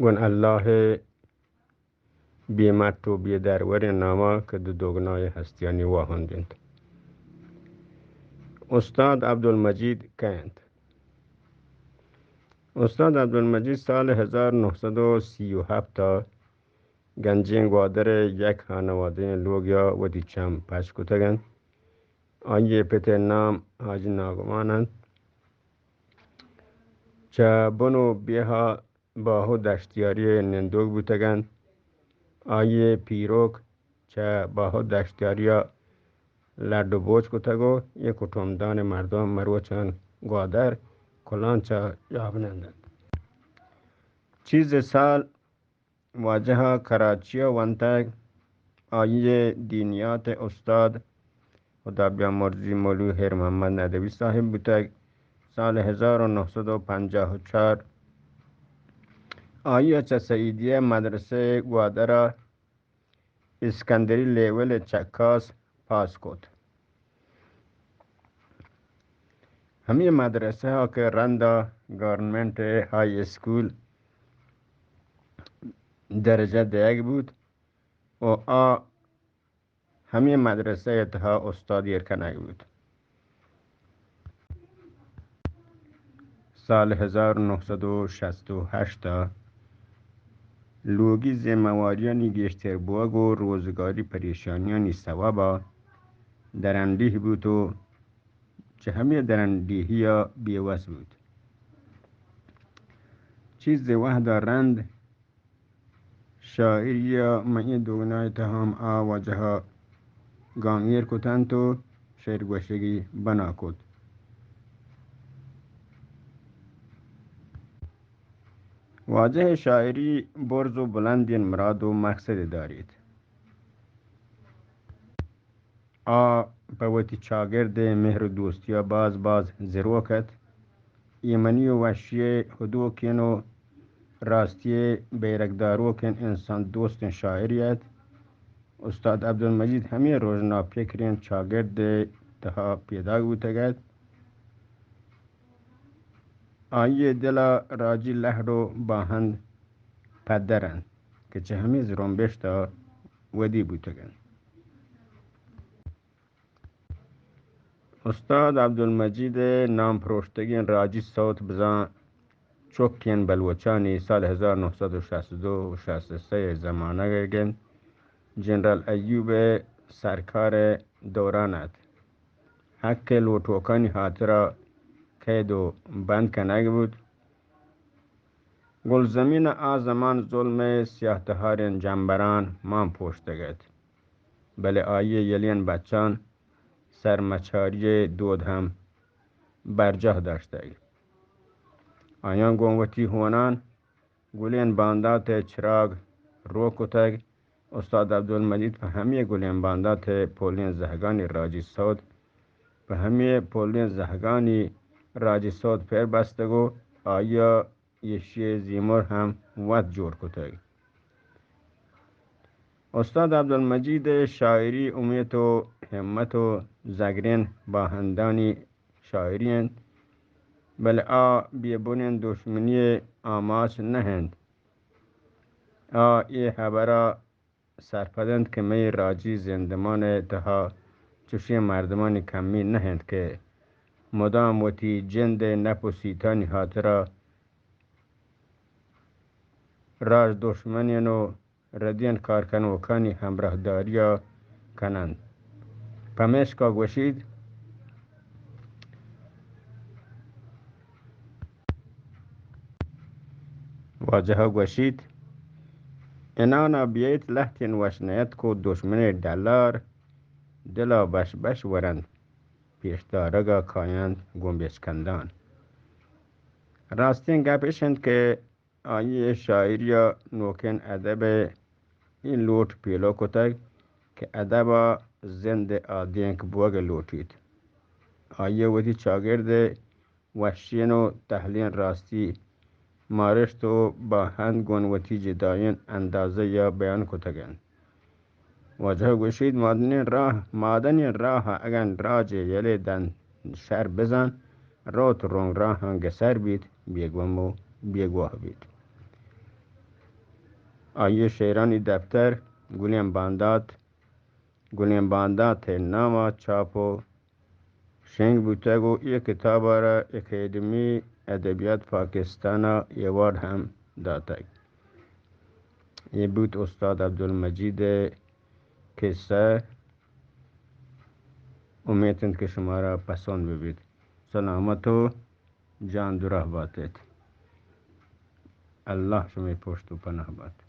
گون اللہ ءِ بے مٹ و بے دروریں ناما کہ دو دگنائیں ہستیانی واہند انت۔ استاد عبدالمجید کئے انت؟ استاد عبدالمجید سال ہزار نہصد و سی و ہپت ءَ گنجیں گوادر ءِ یک ہانوادیں لوگیا وتی چم پچ کتگ انت۔ آئی ءِ پت ءِ نام حاجی ناگمان انت۔ چہ بن و بیہا باہو دشتیاری ءَ نندوک بوتگ انت۔ آئی ءِ پیروک چہ باہو دشتیاری ءَ لڈ و بوج کتگ و اے کٹمبدان ءِ مردم مروچاں گوادر کلانچ ءَ جاہ بنند انت۔ چیزے سال واجہ ءَ کراچی ءَ ونتگ۔ آئی ءِ دینیات ءِ استاد خدا بیامرزی مولوی ہیر محمد ندوی صاحب بوتگ۔ سال ہزار و نہصد و پنجاہ و چار آئی ءَ چہ سعیدیہ مدرسہ گوادر ءَ اسکندری لیول ءِ چکاس پاس کت۔ ہمے مدرسہ ءَ کہ رند ءَ گورنمنٹ ہائی اسکول درجہ دئیگ بوت و آ ہمے مدرسہ ءِ تہا استاد ایر کنگ بوت۔ سال ہزار نہصد و شست و ہشت ءَ لوگی ذمہ واریانی گیشتر بوگ و روزگاری پریشانیانی سوب ءَ درنڈیہ بوت و چہ ہمے درنڈیہی ءَ بے وس بوت۔ چیزے وہد ءَ رند شاعری ءَ مئے دگنائے تہا ہم آ واجہ ءَ گام ایر کت انت و شعر گوشگی بنا کت۔ واجہ ءِ شاعری برز و بلندیں مراد و مقصدے داریت۔ آ پہ وتی چاگرد ءِ مہر و دوستی ءَ باز باز زروک ات۔ ایمنی و وشی ءِ ہدوکیں و راستی ءِ بیرگداروکیں انسان دوستیں شاعرے ات۔ استاد عبدالمجید ہمے رژنا پکریں چاگرد ءِ تہا پیداک بوتگ ات۔ آئی ءِ دل ءَ راجی لہڑ و باہند پدر انت کہ چہ ہمے زرمبشت ءَ ودی بوتگ انت۔ استاد عبدالمجید ءِ نام پروشتگیں راجی سوت بزاں چکیں بلوچانی سال ہزار نہصد و شست و دو و شست و سے ءِ زمانگ ءِ گند جنرل ایوب ءِ سرکار ءِ دوران ات۔ حق ءِ لوٹوکانی ہاترا قید و بند کنگ بوت۔ گلزمین ءَ آ زمان ظلم ءِ سیاہ تہاریں جمبران مان پوشتگ ات، بلے آئی ءِ یلیں بچاں سرمچاری ءِ دود ہم برجاہ داشتگ۔ آیاں گوں وتی ہوناں گلیں باندات ءِ چراگ روک کتگ۔ استاد عبدالمجید پہ ہمے گلیں باندات ءِ پولیں زہگانی راجی سوت، پہ ہمے پولیں زہگانی راجی سوت پر بستگ و آئی ءَ ایشی ءِ زیمر ہم وت جوڑ کتگ۔ استاد عبدالمجید ءِ شاعری امیت و ہمت و زگریں باہندانی شاعری انت، بلے آ بے بنیں دشمنی ءِ آماچ نہ انت۔ آ اے ہبر ءَ سرپد انت کہ مئے راجی زندمان ءِ تہا چشیں مردمانی کمی نہ انت کہ مدام وتی جند ءِ نپ و سیتانی ہاترا راج دشمنیں و ردیں کارکنوکانی ہمراہداری ءَ کن انت۔ پمیشکا گوشیت، واجہ ءَ گوشیت، انانا بیئیت لہتیں وش نیتک و دشمن ءِ ڈلار دل ءَ بش بش ورنت، پیشدارگ ءَ کاینت گوں بچکندان۔ راستیں گپ اش انت کہ آئی ءِ شاعری ءَ نوکیں ادب ءِ اے لوٹ پیلو کتگ کہ ادب ءَ زند ءِ آدینک بوگ لوٹیت۔ آئی ءَ وتی چاگرد ءِ وشیں و تہلیں راستی مارشت و باہند گون وتی جدائیں اندازہ ءَ بیان کتگ انت۔ واجہ گوشیت، مادنیں راہ، مادنیں راہ اگن راجے یلے دنت شر بزان، روت رونگ راہاں گسر بیت، بیگم و بیگواہ بیت۔ آئی ءِ شعرانی دپتر گلیں باندات، گلیں باندات ءِ نام ءَ چاپ ءُ شنگ بوتگ ءُ اے کتاب ءَ را اکیڈمی ادبیات پاکستان ءَ ایوارڈ ہم داتگ۔ اے بوت استاد عبدالمجید ءِ کسہ۔ امیت انت کہ شمارا پسند بہ بیت۔ سلامت ءُ جان دراہ بات ات۔ اللہ شمئے پشت ءُ پناہ بات۔